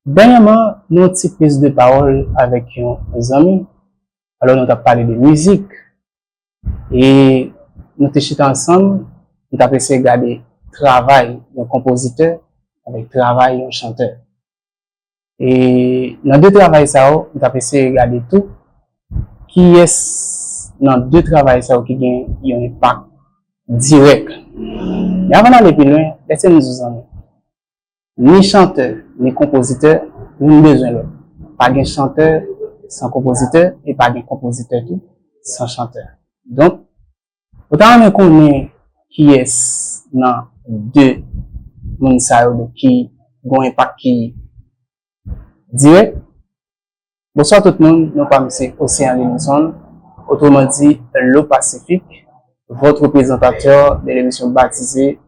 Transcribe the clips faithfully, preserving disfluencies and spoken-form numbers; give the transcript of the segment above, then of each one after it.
Dènyèman, nou yon ti priz de pawòl avèk yon zanmi. Alò, nou t ap pale de mizik. E nou te chita ansanm, nou t ap eseye gade travay yon konpozitè avèk travay yon chantè. E nan de travay sa yo, nou t ap eseye gade tou kiyès nan de travay sa yo ki gen yon enpak dirèk. Men avan n ale pi lwen, lèse m di w zanmi, ni chantè, ni konpozitè, youn bezwen lòt. Pa gen chantè san konpozitè, e pa gen konpozitè tou san chantè. Donk, ou ta renmen konnen kiyès nan de moun sa yo donk ki gen yon enpak ki dirèk? Bonsoir tout moun, non pa m se Océan Lenison, autrement dit le Pacifique, votre présentateur de l'émission baptisée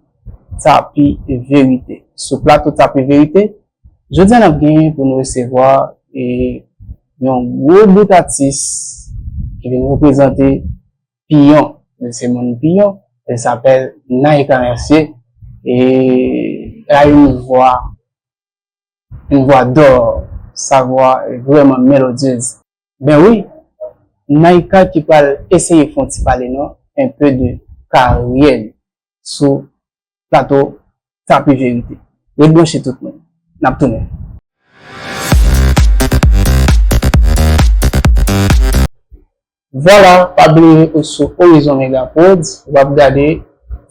Tapi Verite. Sou plato Tapi Verite, jodi a n ap genyen pou nou resevwa e, yon gwo bout atis ki vin reprezante Piyon. Li se moun Piyon, il s'appelle Naïka Mercier. Et elle a une voix, une voix d'or. Sa vwa vrèman melodyeuz. Ben wi, Naïka ki pral eseye fè yon ti pale nou un peu de karyè li sou plato Tapi Verite. Ret branche tout moun. N ap tounen. Vwala, pa bliye ou sou Horizon Mega Prod, w ap gade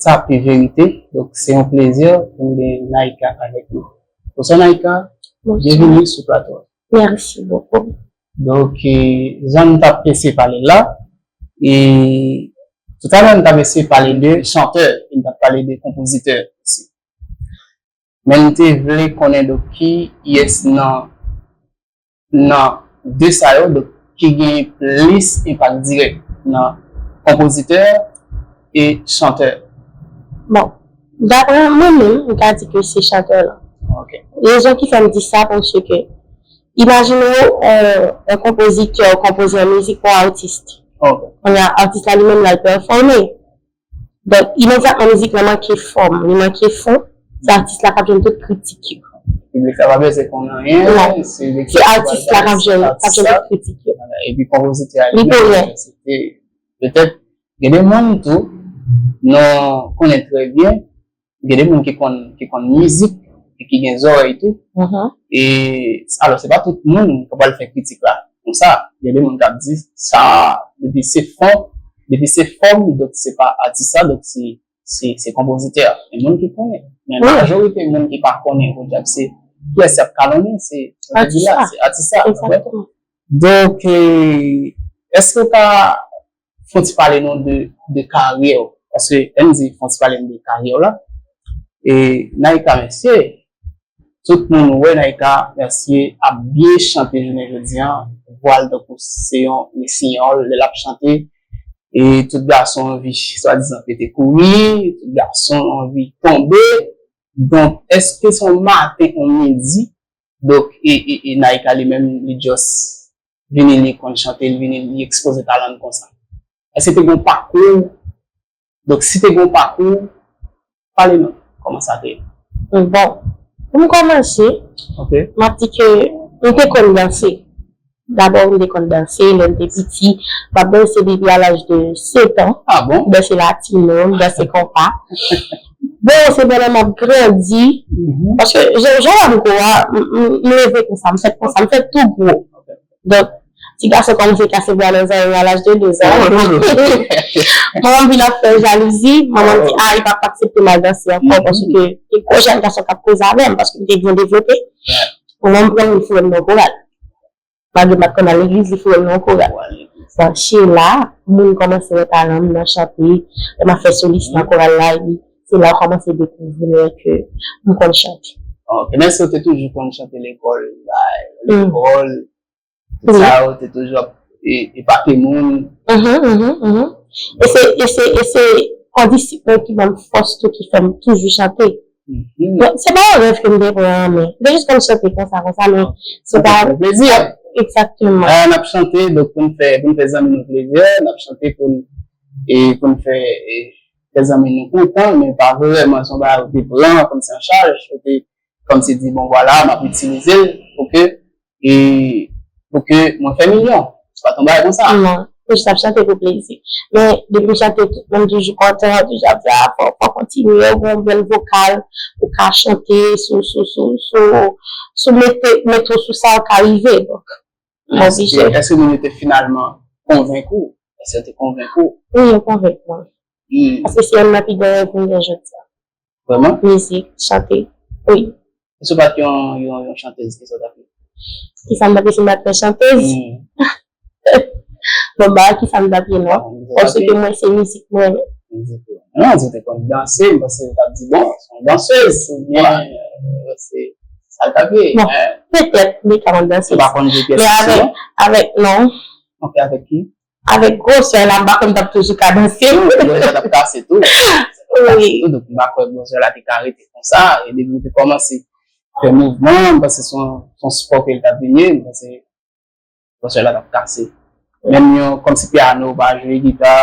Tapi Verite. Donk, se yon plezi pou m gen Naïka avèk nou. Bonswa Naïka, byenvini sou plato a. Merci beaucoup. Donk, e, jan n t ap eseye pale la, e, toutalè n t ap eseye pale de chantè, e n t ap pale de konpozitè osi. Men m te vle konnen donk kiyès nan, nan de sa yo donk ki gen plis enpak dirèk nan konpozitè e chantè. Bon, daprè mwen menm, m ka di ke se chantè lan. Ok. Rezon ki fè m di sa, paske imajine w, yon, yon konpozitè konpoze yon mizik pou yon atis. Ok. Kounye a, atis la li menm l al pèfòme. Donk, imedyatman mizik lan manke fòm, li manke fon, se atis la k ap jwenn tout kritik yo. Piblik la pa bezwen konn anyen, non, se lekòl se atis la k ap jwenn, k ap jwenn tout kritik yo. Epi konpozitè a li menm, se te, petèt, gen de moun tou, nou konnen trè byen, gen de moun ki konn, ki konn mizik, e ki gen zòrèy tou. E, alò, se pa tout moun k ap al fè kritik la konsa. Gen de moun k ap di, sa, depi se fon, depi se fòm, donk se pa atis la, donk se, se, se konpozitè a. Men moun ki konnen. Men majorite moun ki pa konnen, podyab, se kiyès y ap kalonnen, se, se atis la, se atis la. Donk, e, èske w ka fè w ti pale nou de, de karyè w? Paske, lè n di fè w ti pale nou de karyè w la, e, Naïka Mercier, tout moun wè Naïka Mercier ap byen chante jounen jodi a, vwa l tankou se yon lesiyòl, lè l ap chante, e tout gason anvi swadizan pete kouri, tout gason anvi tonbe. Donk, èske se yon maten, yon midi, donk, e, e, e Naïka li menm, li just vini, li konn chante, li vini, li ekspoze talan l konsa? Èske te gen yon pakou? Donk, si te gen yon pakou, pale nou kòman sa te ye. Bon, pou m kòmanse, m ap di ke m te konn danse. Dabò, m te konn danse lè m te piti. M ap danse depi a laj de sèt an. M danse latino, m danse konpa. Bon, se pandan m ap grandi, paske jan, jan w ap gwo a, m, m, m leve konsa, m fèt konsa, m fèt tou gwo. Donk, ti gason kòmanse kase bwa nan zòrèy a laj de de zan. Manman m vin ap fè jalouzi, manman m di, a, li p ap aksepte m al danse ankò, paske gen gwo jèn gason k ap koze avè m, paske m te byen devlope. Manman m pran m, li foure m nan koral. Malgre m pa t konn al legliz, li foure m nan yon koral. Bon, se la, moun kòmanse wè talan m nan chante, lè m ap fè solis nan koral la, epi se la yo kòmanse dekouvri mwen ke m konn chante. Ok, men èske w te toujou konn chante lekòl, bay, lekòl, tout sa yo te toujou ap e, epate moun? Mhm, mhm, mhm. E se, e se, e se kondisip mwen ki ban m fòs tou ki fè m toujou chante. Bon, se pa yon rèv ke m te pran an men. M te jis konn chante konsa, konsa, men se pa yon plezi. Egzakteman. N ap chante, donk pou n fè, pou n fè zanmi nou plezi, n ap chante pou n, e pou n fè, e, fè zanmi nou kontan, men pa vrèman se yon bagay ou te pran kòmsi an chaj, ou te kòmsi di, bon, vwala, m ap itilize l pou ke, e, pou ke mwen fè milyon. Se pa t yon bagay konsa. Non, mwen jis ap chante pou plezi. Men, depi m chante, tout moun toujou kontan, toujou ap di, a, fò, fò kontinye, ou gen yon bèl vokal, ou ka chante, sou, sou, sou, sou, sou mete, mete w sou sa, ou ka rive. Donk, mwen oblije. Èske, èske moun yo te finalman konvenk ou? Èske yo te konvenk ou? Wi, yo konvenk mwen. Hmm. Paske se youn nan pi gran rèv mwen gen jodi a. Vrèman? Mizik, chante. Wi. Èske w pa t yon, yon, yon chantèz, kisa w t ap ye? Kisa m t ap ye si m pa t yon chantèz? Hmm. Bon, m pa wè kisa m t ap ye, non. Paske mwen, se mizik mwen renmen. Mizik ou. Non, si w te konn danse, m panse w t ap di, bon, se yon dansèz, oubyen, euh, se sa l t ap ye, hein? Bon, petèt, m te ka konn danse. Ou pa konn jwe pyès. Men avèk, avèk, non. Ok, avèk ki? Avèk gwosè la, m pa konn m t ap toujou ka danse. Non, gwosè la t ap kase tou. Wi. Tou, donk, m pa kwè gwosè la te ka rete konsa. E depi w te kòmanse fè mouvman, m panse se yon, se yon spò ke l t ap vini, m panse gwosè la t ap kase. Menm yon, kòmsi pyano, w pa jwe gita,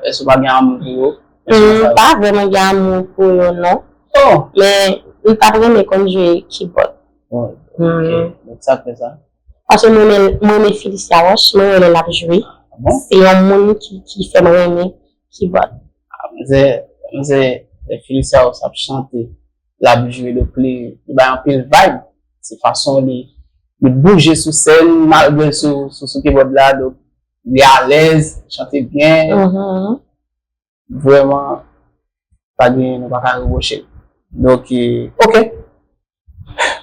èske w pa gen amou pou yo? Èske w pa sa yo? M pa vrèman gen amou pou yo, non. Oh! Men, m t ap renmen konn jwe kibòd. Oh, ok. Donk, sa k fè sa? Paske mwen renmen, mwen renmen Felicia Roche, mwen renmen lè l ap jwe. Ah bon? Se yon moun ki, ki fè m renmen kibòd. Ah, mwen se, mwen se, lè Felicia Roche ap chante, l ap jwe, donk li, li bay anpil vibe. Se fason li, li bouje sou sèn, malgre l sou, sou, sou kibòd la, donk li alèz, chante byen. Mhm. Vrèman, pa gen, nou pa ka repwoche l. Donk, e, ok.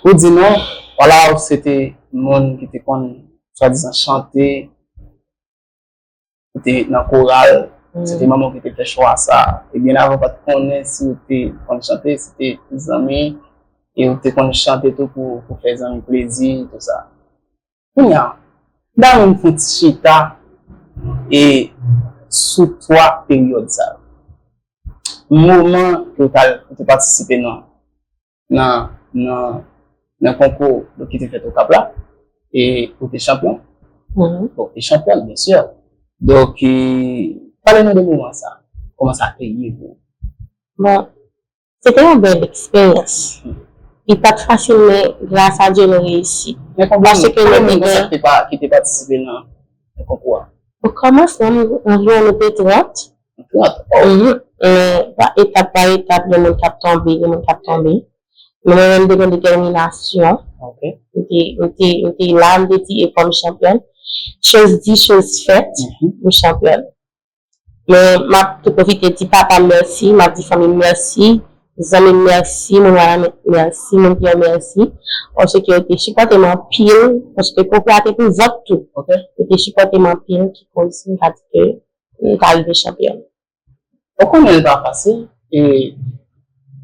Ou di nou, vwala, ou se te moun ki te konn, swadizan, chante, ou te nan koral, se te manman w ki te fè chwa sa. E byen avan, ou pa t konnen si ou te konn chante, si te zanmi, e ou te konn chante tou pou, pou fè zanmi plezi, tou sa. Kounye a, m ta renmen n fè yon ti chita e sou twa peryòd sa yo. Moman ke w t al, ou te patisipe nan, nan, nan, nan konkou ki te fèt Okap la, e ou te chanpyon. Mhm. Bon, ou te chanpyòn, byen si. Donk, e, pale nou de moman sa. Kòman sa te ye pou ou? Bon, se te yon bèl eksperyans. Li pa t fasil, men gras a Dye, nou reyisi. Men konbyen moun, konbyen moun konsa ki te pa, ki te patisipe nan, nan konkou a? Okòmansman, anviwon nou te trant. Trant? Oh. Mhm. Men pa etap pa etap, gen moun k ap tonbe, gen moun k ap tonbe. Men mwen menm, m te gen detèminasyon. Ok. M te, m te, m te la, m te di, e fò m chanpyòn. Choz di, choz fèt, mhm, m chanpyòn. Men m ap tou pwofite di papa m mèsi, m ap di fanmi m mèsi, zanmi m mèsi, moun Wanament mèsi, moun Pyè mèsi, paske yo te sipòte m anpil, paske konkou a te pou vòt tou. Ok. Yo te sipòte m anpil, ki koz m ka di ke m ka rive chanpyòn. Ou konnen l pa fasil, e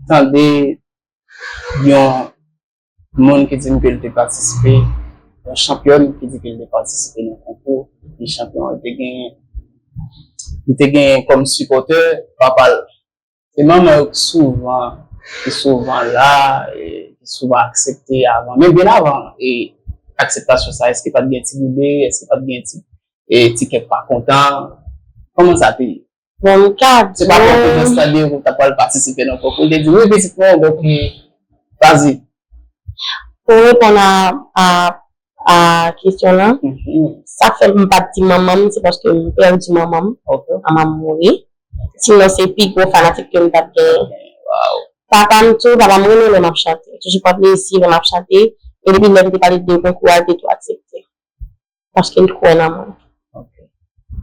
tande yon moun ki di m ke l te patisipe, yon chanpyòn ki di ke l te patisipe nan konkou, li chanpyon, li te gen, li te gen kòm sipòtè papa l. Se manman yo ki souvan, ki souvan la, e ki souvan aksepte avan. Men byen avan, e akseptasyon sa, èske pa t gen ti boude, èske pa t gen ti, e ti kèk pa kontan? Kòman sa te ye? Bon, m ka di w. Se pa konkou, tande ou t ap pral patisipe nan konkou, ou te di, wi, pitit mwen, donk, vazi. Pou reponn a, a, a kesyon lan, mhm, sa k fè m pa t di manman m, se paske m pèdi manman m. Ok. Manman m mouri. Sinon, se pi gwo fanatik ke m t ap genyen. Waw. Papa m tou, papa m renmen lè m ap chante. Toujou pran plezi lè m ap chante. E depi lè m te pale de konkou a, l te tou aksepte. Paske l kwè nan mwen. Ok.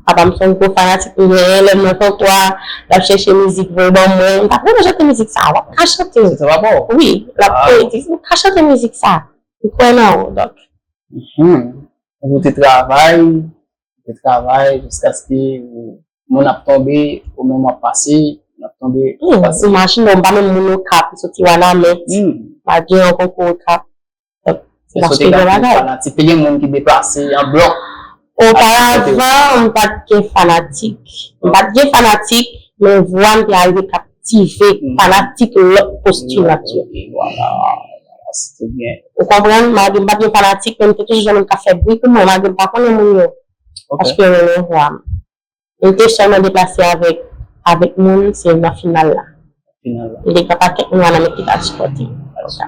Papa m se yon gwo fanatik mwen genyen, lè m nan konkou a, l ap chèche mizik voye ban mwen. M t ap renmen chante mizik sa, w ap ka chante. Se trè bon. Wi, l ap voye di, ou ka chante mizik sa. M kwè nan ou, donk. Mhm. Ou te travay, ou te travay jiskaske ou, moun ap tonbe, ou menm w ap pase, moun ap tonbe, w ap pase. Imajine w, m pa menm moun Okap, m soti Wanament, m al gen yon konkou Okap. Donk, se paske gen bagay. Fanatik, te gen moun ki deplase an blòk. Oparavan, m pa t gen fanatik. M pa t gen fanatik, men vwa m te arive kaptive fanatik lòt postilan yo. Vwala, vwala, se te byen. Ou konprann? Malgre m pa t gen fanatik, men m te toujou jwenn moun k ap fè bri pou mwen, malgre m pa konnen moun yo. Ok. Paske yo renmen vwa m. M te sèlman deplase avèk, avèk moun, se nan final la. Final la. M te gen pakèt moun nan men ki t ap sipòte m. Konsa.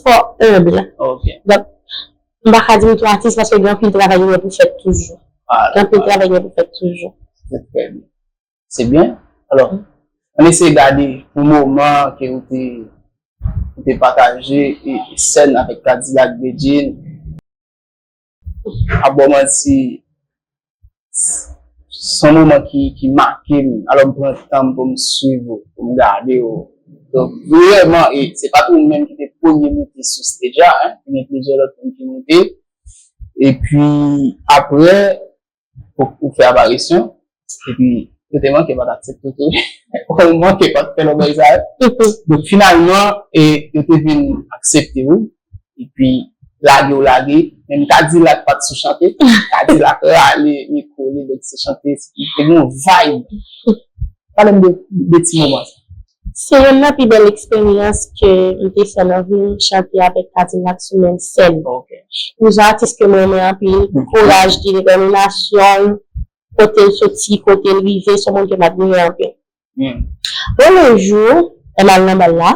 jis fò enb. Ok. Donk, m pa ka di m tou atis paske gen anpil travay ki gen pou fèt toujou. Gen anpil travay ki gen pou fèt toujou. Se trè byen. Se byen. Alò, ann eseye gade pou moman ke ou te, ou te pataje e, e sèn avèk Kadilak, Bedjine. Ap ba w manti, s- s- se yon moman ki, ki make m. Alò, m pran tan m pou m swiv ou, pou m gade ou. Donk, vrèman, e se pa t ou menm ki te premye moute sou stage la, hein. Te gen plizyè lòt moun ki moute. Epi, apre, ou, ou fè aparisyon. Epi, yo te manke pa t aksepte w tou. Ou manke pa t fè lòbèy sa yo. Donk, finalman, e, yo te vin aksepte w. Epi, lage w lage. Menm Kadilak pa t sou chante. Kadilak rale mikwo li, donk se chante, li te gen yon vibe. Pale m de, de ti moman sa. Se youn nan pi bèl eksperyans ke m te fè nan vi m, chante avèk Kadilak sou menm sèn. Ok. Yon atis ke mwen renmen anpil, kouraj li, detèminasyon l, kote l soti, kote l rive, se yon moun ke m admire anpil. Bon, yon jou, lè m al nan bal la,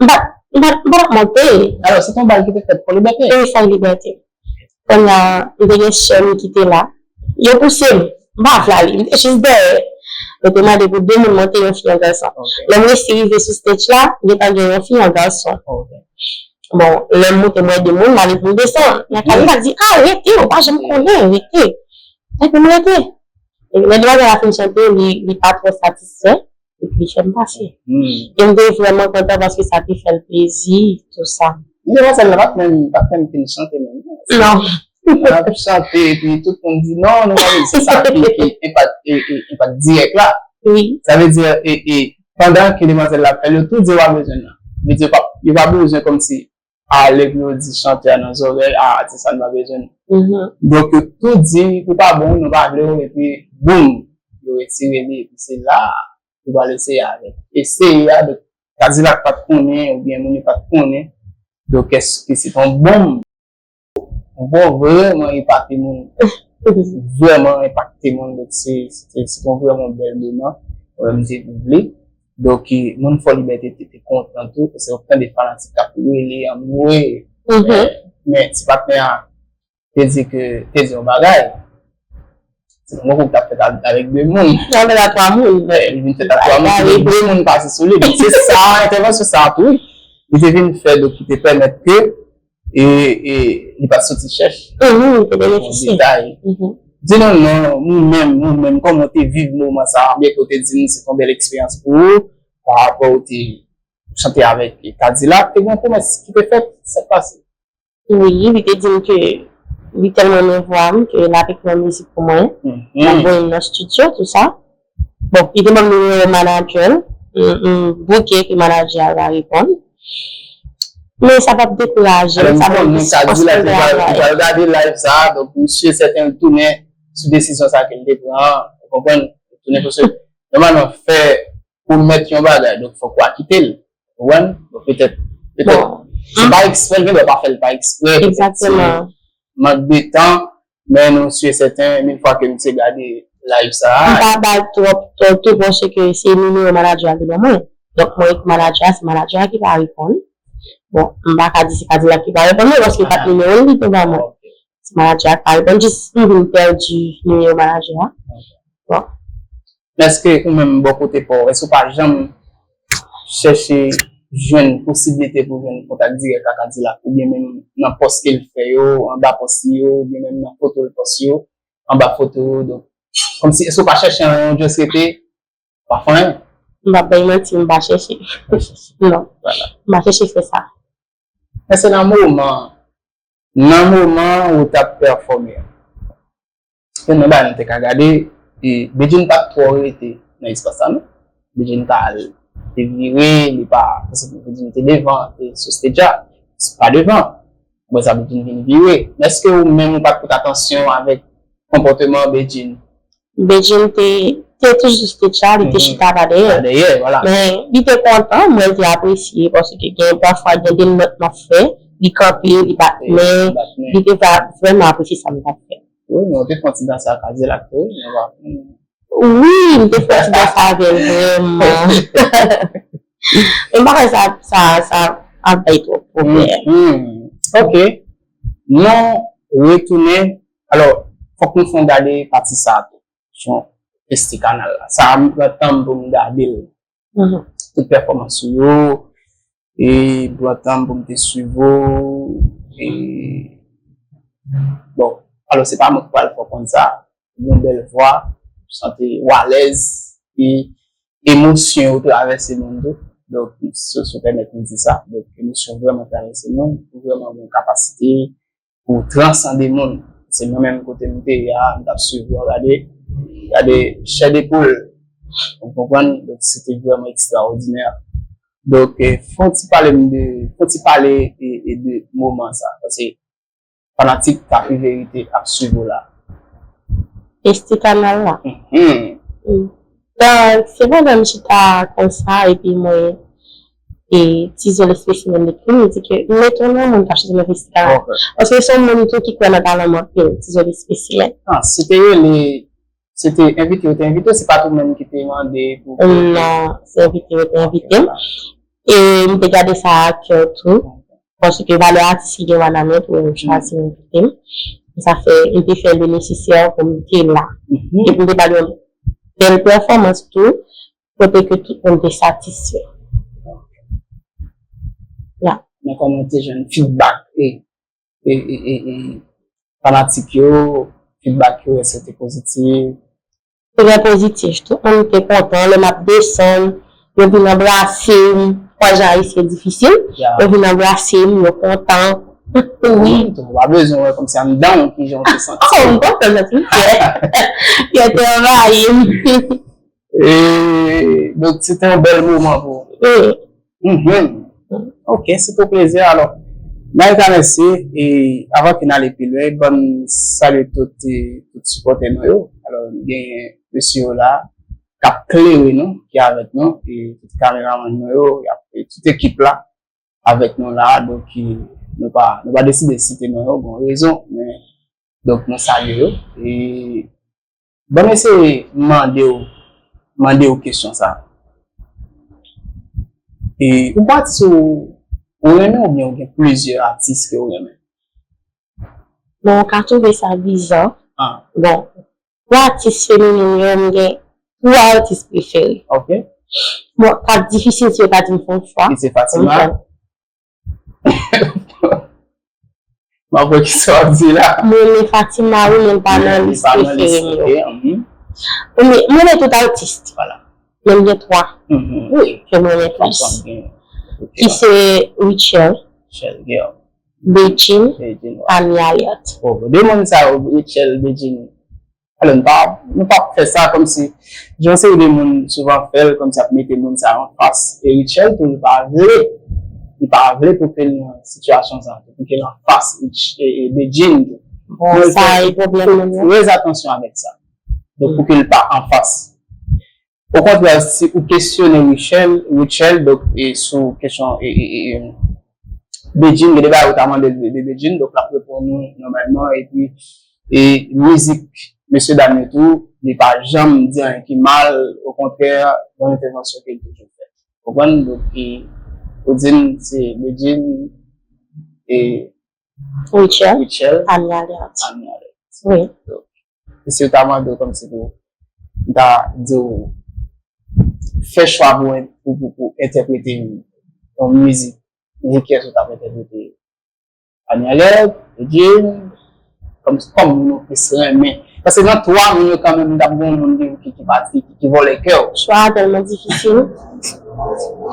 m pa, m pa, m pa t ap monte. Alò, se te yon bal ki te fèt Fò Libète? Wi, Fò Libète. Kounye a, m te gen sè m ki te la. Yo pouse m. M pa vle ale. M te jis dèyè. Yo te mande pou de moun monte, yon fi, yon gason. Ok. Lè m resi rive sou stage la, gentan gen yon fi, yon gason. Ok. Bon, lè m moute, m wè de moun, m ale pou m desann. Nan kay, m ta di, "Ah, rete, ou pa janm konnen, rete." Epi m rete. E lè demwazèl la fin chante, li, li pa twò satisfè. Epi li fè m pase. E m te vrèman kontan paske sa te fè l plezi, tou sa. Demwazèl la pa t menm, pa t menm fin chante menm. Non. L ap chante, epi tout moun di, "Non, nou pa vle." Se sa ki, ki enpak, e, e, enpak dirèk la. Wi. Sa vle di, e, e, pandan ke demwazèl la ap fè l, yo tou di yo pa bezwen l. Yo di yo pa, yo pa bezwen kòmsi ale pou yo di chantè a nan zòrèy, "Ah, atis sa nou pa bezwen l." Donk, yo tou di, "Ou pa bon, nou pa vle w," epi, boum, yo retire li, epi se la, yo pral eseye avè l. Eseye a, donk, Kadilak pa t konnen, oubyen moun yo pa t konnen. Donk, èske se t yon bonm? Yon bonm vrèman epate moun. Vrèman enpakte moun. Donk, se, se, se yon vrèman bèl moman. Mwen menm, m te double. Donk, e, moun Fò Libète te, te kontan tou, paske w ap tande fanatik k ap rele, anmwe. Men, men ti patnè a te di ke, te di yon bagay. Se yon konkou k t ap fèt a- avèk de moun. L ap fèt a twa moun. Li vin fèt a twa moun, se de moun pase sou li. Donk, se sa, entèvansyon sa a tou, wi. Li te vin fè, donk, ki te pèmèt ke e, e li pa t soti chèch. Mhm, li te benefisye. Bon detay. Mhm. Di nou non, nou menm, nou menm, kòman w te viv moman sa a, byen ke w te di nou se t yon bèl eksperyans pou ou, pa rapò w te chante avèk Kadilak, te gen yon pwomès ki te fèt, sa k pase? Wi, li te di m ke li tèlman renmen vwa m ke l ap ekri yon mizik pou mwen, l ap voye m nan estidyo, tou sa. Bon, li te ban m nimewo manadjè l, m, m bouke ke manadjè a va reponn. Men sa p ap dekouraje m, sa p ap dispose m travay. Ou pral gade live sa a, donk m si e sèten l tounen sou desizyon sa ke l te pran an, ou konprann? L tounen paske nòmalman fè ou mèt yon bagay, donk fòk ou akite l. Ou konprann? Donk petèt, petèt, se pa eksprè, l gen dwa pa fè l pa eksprè, petèt se mank de tan, men nou si e sèten, mil fwa ke misye gade live sa a. M pa bay twòp tò tou paske se nimewo manadjè a ki ban mwen. Donk mwen ekri manadjè a, se manadjè a ki pa reponn. Bon, m pa ka di se Kadilak ki pa reponn mwen paske e pa t nimewo l li te ban mwen. Se manadjè a ki pa reponn, jis m vin pèdi nimewo manadjè a. Bon. Men èske ou menm bò kote pa w, èske ou pa janm chèche jwenn posiblite pou jwenn kontak dirèk ak Kadilak oubyen menm nan pòs ke l fè yo, anba pòs li yo, oubyen menm nan foto l pòs yo, anba foto yo, donk kòmsi èske ou pa chèche anyen, ou just rete pa fè anyen? M p ap bay manti, m pa chèche. Non. M pa chèche fè sa. Men se nan moman, nan moman ou t ap pèfòme an. Youn nan bagay nou te ka gade, e Bedjine pa t twò rete nan espas la non. Bedjine ta al, te vire, li pa, paske Bedjine te devan, te sou stage a, pa devan. Apre sa Bedjine vin vire. Men èske ou menm ou pa t pote atansyon avèk konpòteman Bedjine? Bedjine te te toujou sou stage la, li te chita pa dèyè. Pa dèyè, vwala. Men li te kontan, mwen te apresye paske gen pafwa gen de nòt m ap fè, li kanpe, li bat men, li te vrèman apresye sa m t ap fè. Wi, men ou te fè yon ti dans ak Kadilak tou, wi, men pa. Wi, m te fè yon ti dans avè l vrèman. Men m pa kwè sa sa sa ap bay twòp pwoblèm. Ok. Nou retounen, alò, fòk nou fè yon gade pati sa a tou. Kesyon Festikanal la. Sa a m pran tan m pou m gade l. Tout pèfòmans ou yo, e m pran tan m pou m te swiv ou, e bon, alò se pa mwen ki pral fè w konn sa, ou gen yon bèl vwa, ou santi w alèz, e emosyon yo travèse moun tou, donk si w pèmèt m di sa, donk emosyon vrèman travèse moun, ou vrèman gen yon kapasite, pou transande moun. Se mwen menm kote m te ye a, m t ap swiv ou a, gade, gade chè de poul. Ou konprann? Donk se te vrèman ekstraòdinè. Donk fè w ti pale m de, fè w ti pale e, e de moman sa, paske fanatik Tapi Verite ap swiv ou la. Festikanal la. Donk se pandan m chita konsa epi mwen e Tizol Espesimen li ekri m, li di ke m etone moun k ap chante nan festival la. Paske se yon moun tou ki kwè nan talan mwen anpil, Tizol Espesimen. Ah, se te rele, se te envite yo te envite w, se pa t ou menm ki te mande pou. Non, se envite yo te envite m. E m te gade sa ak kè tou. Paske valè atis ki gen Wanament, ou chwazi envite m. Sa fè, m te fè le nesesè pou m te la. Epi m te ba li yon bèl pèfòmans tou. Kote ke tout moun te satisfè. Ya. Men kòman w te jwenn feedback e, e, e, e, e fanatik yo, feedback yo, èske te pozitif? Trè pozitif. Tout moun te kontan lè m ap desann, yo vin anbrase m. Pwa jan Ayisyen difisil, yo vin anbrase m, yo kontan. Wi. Ou pa bezwen wè kòmsi anndan w kijan w te santi. Oh, m kontan, santi m fyè. Fyète anvayi m. E, donk, se te yon bèl moman pou ou. Wi. Mhm. Ok, se pou plezi alò. Naïka, mèsi. E avan ke n ale pi lwen, ban m salye tout, e, tout sipòtè nou yo. Alò, gen mesye yo la k ap klere nou, ki avèk nou, e tout kameramann nou yo, y ap, e tout ekip la avèk nou la. Donk, e, nou pa, nou pa deside site non yo, bon rezon, men Donk, nou salye yo. E, ban m eseye mande w, mande w kesyon sa. E, ou gon atis ou, ou renmen oubyen ou gen plizyè atis ke ou renmen? Bon, ou ka twouve sa bizan. Ah. Bon, pou atis feminen yo, m gen twa atis prefere. Ok. Bon, sa difisil si yo ta di m fè yon chwa. Ki se Fatima. M ap wè kisa w ap di la. M renmen Fatima wi, men l pa nan lis prefere m yo. Wi, men m renmen tout atis. Men m gen twa ke m renmen plis. Ki se Rutshelle, Bedjine, Amy Alliot. De moun sa yo, Rutshelle, Bedjine, Alò, nou pa, nou p ap fè sa kòmsi, jan yon seri de moun souvan fè l, kòmsi y ap mete moun sa yo anfas. E Rutshelle tou, li pa vle. li pa vle pou ke l nan sitiyasyon sa, pou ke l anfas Rich- e- e Bedjine tou. Bon, sa e pwoblèm moun yo. Trè atansyon avèk sa. Donk, pou ke l pa anfas. Okontrè, si ou kesyone Rutshelle, Rutshelle, donk, e sou kesyon e, e, e, e, Bedjine, gen de bagay ou ta mande de, de Bedjine, donk l ap reponn ou nòmalman, epi e mizik mesye dam yo tou, li pa janm di anyen ki mal, okontrè, bon entèvansyon ke l toujou fè. Konprann? Donk, e, ou di m se Bedjine e Rutshelle, Rutshelle, Amy Alerte. Amy Alerte. Wi. Donk, e si yo ta mande w kòmsi pou, m ta di w, fè chwa pou, pou, pou, pou entèprete yon mizik, nan kiyès ou t ap entèprete? Amy Alerte, Bedjine, kòm, kòm moun ou plis renmen? Paske nan twa moun yo kanmenm, m t ap gen yon moun ki, ki, ki pati, ki, ki vòlè kè w. Chwa a tèlman difisil.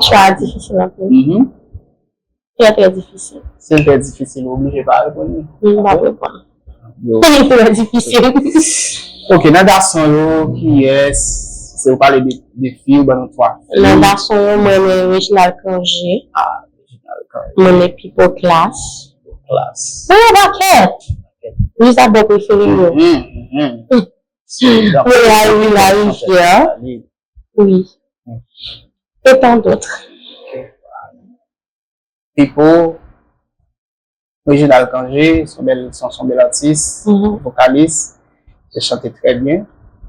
Chwa a difisil anpil. Mhm. Trè, trè difisil. Si l trè difisil, ou oblije pa reponn li. M p ap reponn. Yo. Li trè difisil. Ok, nan gason yo, kiyès, se ou pale de, de fi, ou ban nou twa fi. Nan gason yo, mwen renmen Reginald Cangé. Ah, Reginald Cangé. Mwen renmen Pipo Class. Class. Mwen renmen pakèt. Li sa bon prefere yo. Mhm, mhm. Mwen renmen Larry Larivière. Wi. Mm. Et tant d'autres. Pipo, Reginald Cangé, se yon bèl, se yon, se yon bèl atis, vokalis, li chante trè byen.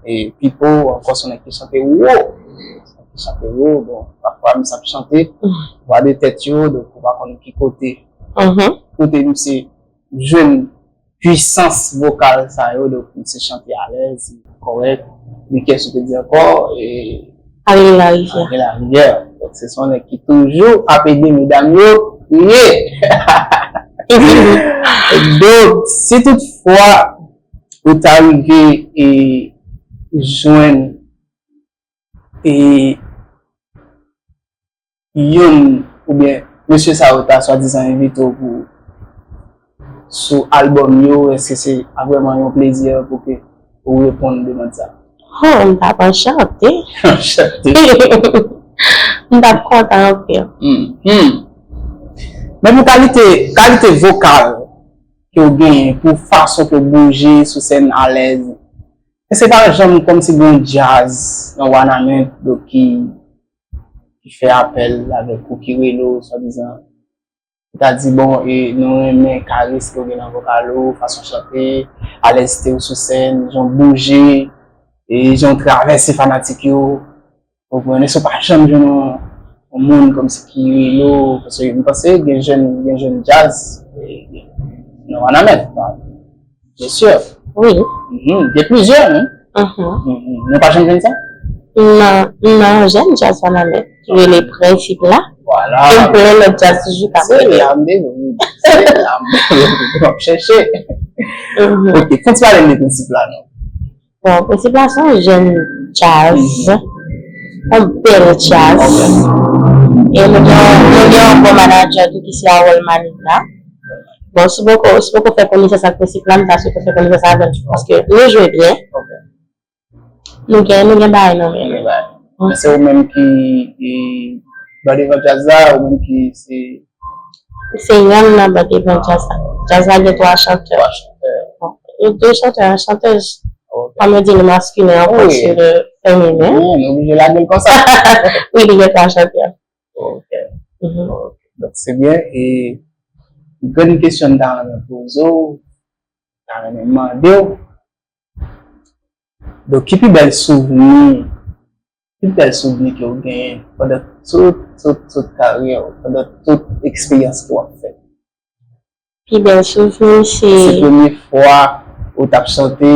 E Pipo ankò, se yon nèg ki chante wo. Ki chante wo, bon, pafwa misye ap chante, vwa de tèt yo, donk ou pa konn ki kote. Kote misye jwenn pwisans vokal sa yo, donk misye chante alèz, kòrèk. Li kiyès ou te di ankò? E Arly Larivière. Arly Larivière. Donk se son nèg ki toujou ap ede medam yo kriye. Donk, si toutfwa ou ta rive e jwenn e youn oubyen mesye sa yo ta swadizan envite w pou sou albòm yo, èske se vrèman yon plezi pou ke ou reponn demann sa? Oh, m t ap anchante. Anchante. M t ap kontan anpil. Hmm, hmm. Men pou kalite, kalite vokal ke w genyen, pou fason ke w bouje sou sèn alèz, èske pa janm kòmsi gen yon djaz nan Wanament, donk ki ki fè apèl avèk ou, ki rele w, swadizan, ki ta di, bon, e nou renmen karis ke w gen nan vokal ou, fason w chante, alèzte w sou sèn, jan w bouje, e jan w travèse fanatik yo, ou konprann, èske w pa janm jwenn yon, yon moun kòmsi ki rele w, paske m panse gen jèn, gen jèn djaz, e, nan Wanament, Byen si. Wi. Mhm. Gen plizyè, wi. Mhm. Mhm. Nou pa janm jwenn sa? Nan, nan jèn djaz Wanament ki rele Prensip la. Vwala. E m konnen lòt djaz toujou k ap rele. Se la m bezwen, wi. Se la m bezwen, m ap chèche. Mhm. Ok, fè ti pale m de Prensip la, non? Bon, Prensip la se yon jèn djaz, yon bèl djaz. E nou gen, nou gen yon bon manadjè tou ki se Harold Manigna. Bon, si w poko, si w poko fè konesans ak Prensip la, m ta swete w fè konesans avè l tou, paske nou jwe byen. Nou gen, nou gen bagay nan men nou. Men se ou menm ki, ki ban devan djaz la, ou menm ki se Se yonn nan ban devan djaz la. Djaz la gen twa chantè. Twa chantè. Bon, e de chantè, yon chantèz. Ok. Kòm yo di, le masculin en fonction de féminin. Wi, nou oblije lage l konsa. Wi, li gen twa chantè. Ok. Mhm. Ok. Donk, se byen. E grenn kesyon m ta renmen poze w, ta renmen mande w. Donk, ki pi bèl souvni, ki pi bèl souvni ke w genyen pandan tout, tout, tout karyè w, pandan tout eksperyans ke w ap fè? Pi bèl souvni, se Se premye fwa ou t ap chante,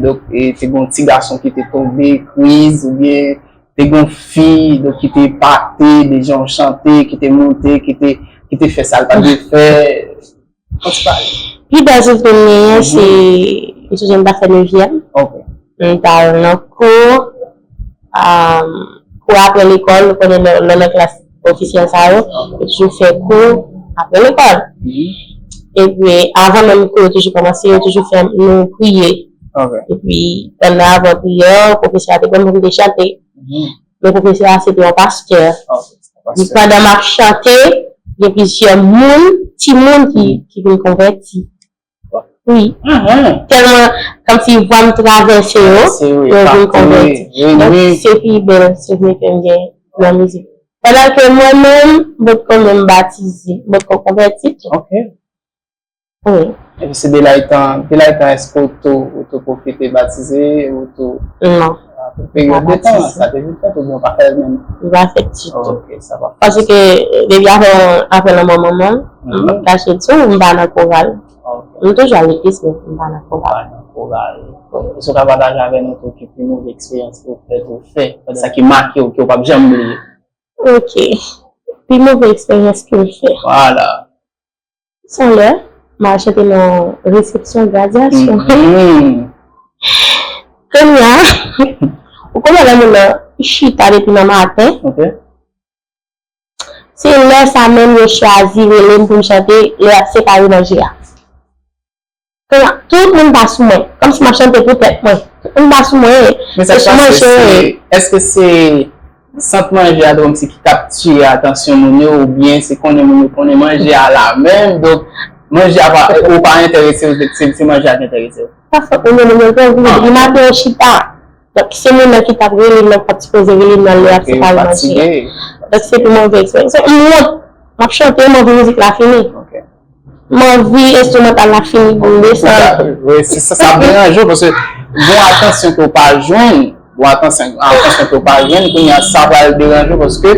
donk, e te gen yon ti gason ki te tonbe, kriz, oubyen te gen yon fi, donk, ki te epate de jan w chante, ki te monte, ki te, ki te fè sa l pa dwe fè. Pi bèl souvni m genyen, se, m sonje m t ap fè nevyèm. Ok. M t al nan kou, um, kou apre lekòl, ou konnen lè, lè w nan klas ofisyèl sa yo, yo toujou fè kou apre lekòl. Mhm. Epi, avan menm kou yo toujou kòmanse, yo toujou fè nou priye. Ok. Epi, pandan avan priyè, pwofesè a te ban m pou m te chante. Mhm. Men pwofesè a se te yon pastè. Ok, se yon pastè. Epi pandan m ap chante, gen plizyè moun, timoun ki, ki vin konvèti. Wi. Tèlman, kòmsi vwa m travèse yo, yo vin konvèti. Donk, se pi bèl souvni ke m gen nan mizik. Pandan ke mwen menm, m potko menm batize, m potko konvèti tou. Wi. Epi se de la etan, de la etan, èske ou tou, ou tou pwofite batize, ou tou... Non. Peryòd de tan sa te vin fèt oubyen ou pa fè l menm? M pa fè ditou. Ok, sa pa fè. Paske depi avè, avè lanmò manman m, m p ap kache di w, m pa nan koral. M toujou al legliz, men m pa nan koral. Pa nan koral. Èske w ka pataje avè nou tou ki pi move eksperyans ke w fè, ke w fè, sa ki make w, ke w p ap janm bliye? Ok. Pi move eksperyans ke m fè. Vwala. Se yon lè, m al chante nan resepsyon gradyasyon. Kounye a, ou konnen lè moun nan chita depi nan maten. Se lè sa menm yo chwazi rele m pou m chante lè y ap separe manje a. Kounye a, tout moun pa sou mwen, kòmsi m ap chante pou tèt mwen. Tout moun pa sou mwen, se sou manje yo ye. Èske se sant manje a tou kòmsi ki kaptire atansyon moun yo, oubyen se konnen moun yo konnen manje a la menm, donk manje a pa, ou pa enterese w, se, se manje a ki enterese w? Pa fòk moun yo, moun yo gen anvi, depi maten yo chita. Donk, se moun nan ki t ap rele m nan, k t ap sipoze rele m nan lè y ap separe manje a. Donk, se pi move eksperyans. M wont. M ap chante, m anvi mizik la fini. M anvi enstrimantal la fini pou m desann. Wi, se sa, sa ap deranje w, paske gon atansyon ke w pa jwenn, gon atansyon, atansyon ke w pa jwenn, kounye a sa pral deranje w, paske,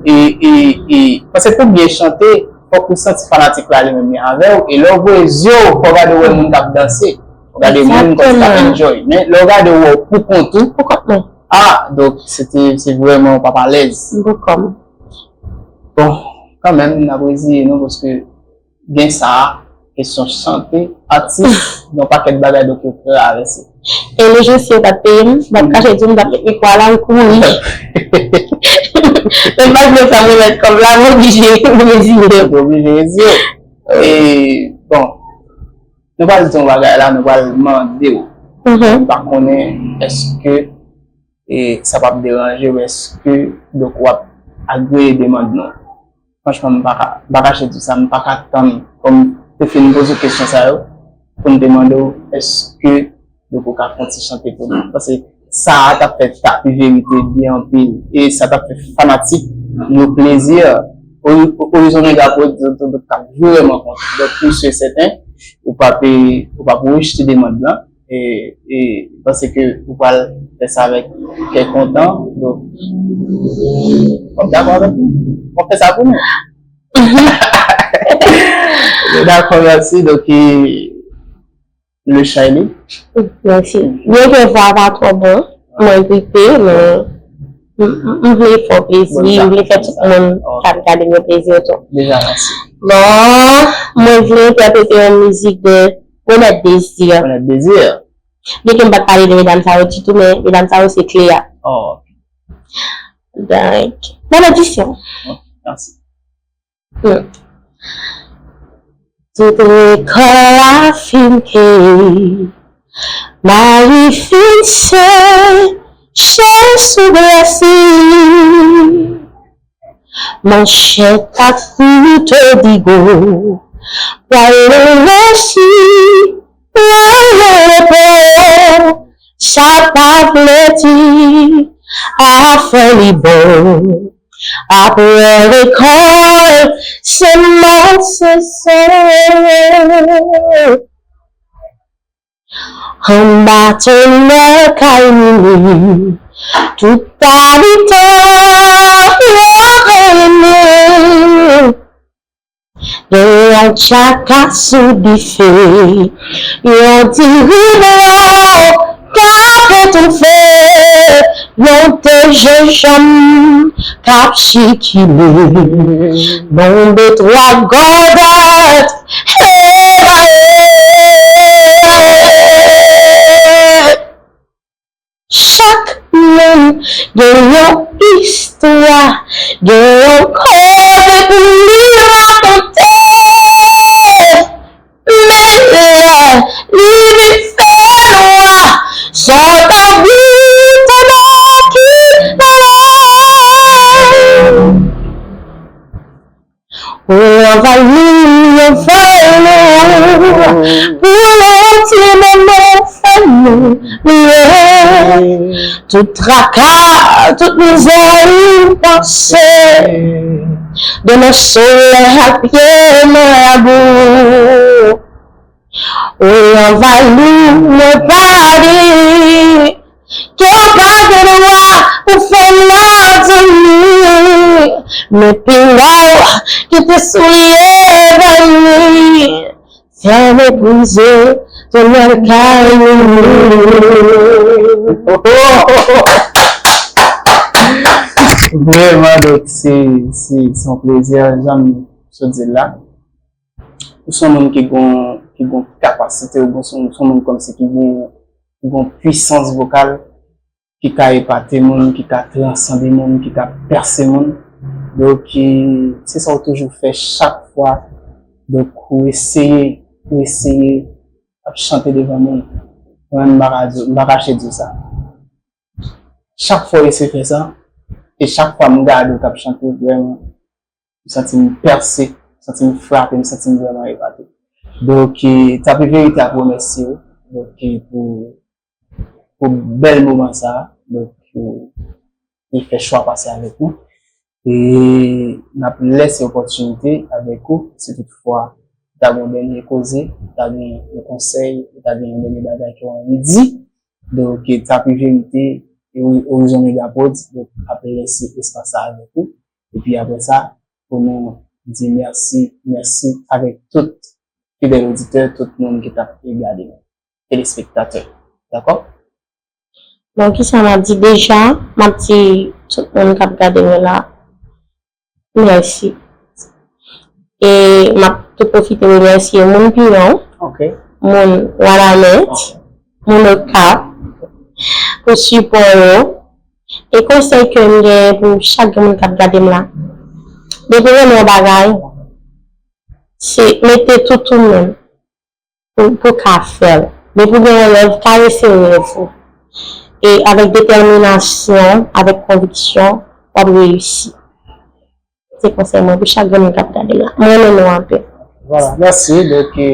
e, e, e, paske pou byen chante, fòk ou santi fanatik la li menm li avè w, e lè w voye zye w, fò w gade w wè moun k ap danse, fò w gade moun kòmsi k ap enjoy. Men lè w gade w wè w pou kont ou, pou kont mwen. Ah, donk, se te, se vrèman w p ap alèz. M pou kò m. Bon, kanmenm, n ap reziye nou, paske gen sa a, kesyon chante, atis, gen yon pakèt bagay, donk yo travèse. E le jou si yo pa t peye m, m p ap kache di w, m t ap met mikwo a la, m kouri. Men m pa t vle fè m remèt kòb la, m oblije reziye m. Ou oblije reziye w. E, bon, nou pral di yon bagay la, nou pral mande w. M pa konnen èske e sa p ap deranje w, èske, donk, w ap agreye demann nou? Franchman, m pa ka, m pa kache di w sa, m pa ka tann, kòm m te fin poze w kesyon sa yo, pou m te mande w, èske, donk, ou ka fè yon ti chante pou nou? Paske sa a t ap fè Tapi verite byen anpil, e sa t ap fè fanatik yo plezi. Ori-, Orizon Mega Prod, donk, donk, t ap vrèman kontan. Donk, pi si e sèten, ou p ap, ou p ap rejte demann lan. E, e, m panse ke ou pral fè sa avèk kè kontan. Donk, w ap dakò avèk nou? W ap fè sa pou nou? Dakò, mèsi. Donk, e, le chay li. Mèsi. Byenke vwa a pa twò bon, mwen gripe, men m, m, m vle fè w plezi, m vle fè tout moun k ap gade m yo plezi tou. Deja, mèsi. Bon, mwen vle entèprete yon mizik de Ronette Désir. Ronette Désir. Byenke m pa t pale de medam sa yo ditou, men medam sa yo se kle a. Oh, ok. Donk, benedisyon. Ok, mèsi. Hmm. Tout rekòl la fin kle, mayi fin seche sou glas li. Manchèt ak kouto Digo pral resi pran repo. Sa pa vle di afè li bon. Apre rekòt, se mò se sèl. Anba tonnè kay Mimi, tout abitan yo reyini. Gen yon tchaka sou dife, yon diri blan k ap etoufe, yon de je janm k ap chikile. Bon, de twa gòdòt egaye. Chak moun gen yon istwa, gen yon koze pou li rakonte. Men lè li vin fè nwa, se yon tabou tonbè ki pale. Anvayi nou, anvayi nou, pou yon ti moman fè nou bliye tout traka, tout mizè, tout panse. Demen solèy ap ye nan labou. Wi, anvayi nou, mwen pa di ke w pa gen dwa pou fè m lòt zanmi. Men pinga w kite soulye vanni. Fèmen pou zye, tonè kay ou. Vrèman, donk, se, se, se yon plezi, jan m sot di l la. Ou se yon moun ki gon, ki gon kapasite, ou gon, se yon, se yon moun kòmsi ki gon, ki gon pwisans vokal, ki ka epate moun, ki ka transande moun, ki ka pèse moun. Donk, e, se sa w toujou fè chak fwa. Donk, ou eseye, ou eseye ap chante devan moun. Mwen, m pa ka di, m pa kache di w sa. Chak fwa w eseye fè sa, e chak fwa m gade w k ap chante, vrèman, m santi m pèse, m santi m frape, m santi m vrèman epate. Donk, e, Tapi Verite ap remèsye w, donk, e, pou, pou bèl moman sa a, donk, pou li fè chwa pase avèk nou. E n ap lèse opòtinite avèk ou, si toutfwa ou ta gen yon dènye koze, ou ta gen yon konsèy, ou ta gen yon dènye bagay ke w anvi di. Donk, e, Tapi Verite e Orizon Media Prod, donk, ap lèse espas sa avèk ou. Epi apre sa, pou nou di mèsi, mèsi avèk tout fidèl oditè, tout moun ki t ap gade nou, telespektatè. Dakò? Bon, kisa m ap di deja? M ap di tout moun k ap gade nou la, mèsi. E m ap tou pwofite remèsye moun Piyon, ok, moun Wanament, ok, moun Okap, pou sipò yo. E konsèy ke m gen pou chak moun k ap gade m la, depi w renmen yon bagay, se mete tout ou menm pou, pou w ka fè l. Depi w gen yon rèv, karese rèv ou. E avèk detèminasyon, avèk konviksyon, w ap reyisi. Se konsèy mwen pou chak granmoun k ap gade m la. Mwen renmen nou anpil. Vwala, mèsi. Donk, e,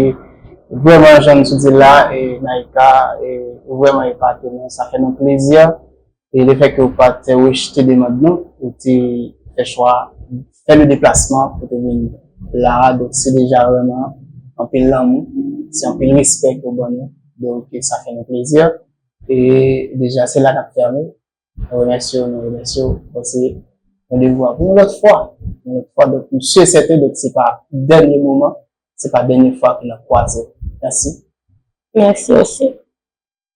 vrèman, jan nou sot di la, e, Naïka, e, ou vrèman epate nou. Sa fè nou plezi. E lefètke ou pa t rejte demann nou, ou te fè chwa, fè le deplasman pou te vin la a. Donk, se deja vrèman anpil lanmou, se anpil respè ke w ban nou. Donk, sa fè nou plezi. E deja, se la n ap fèmen. Nou remèsye w, nou remèsye w. Bon, se randevou a pou yon lòt fwa. Yon lòt fwa, donk, m si e sèten, donk, se pa dènye moman, se pa dènye fwa ke n ap kwaze. Mèsi. Mèsi osi.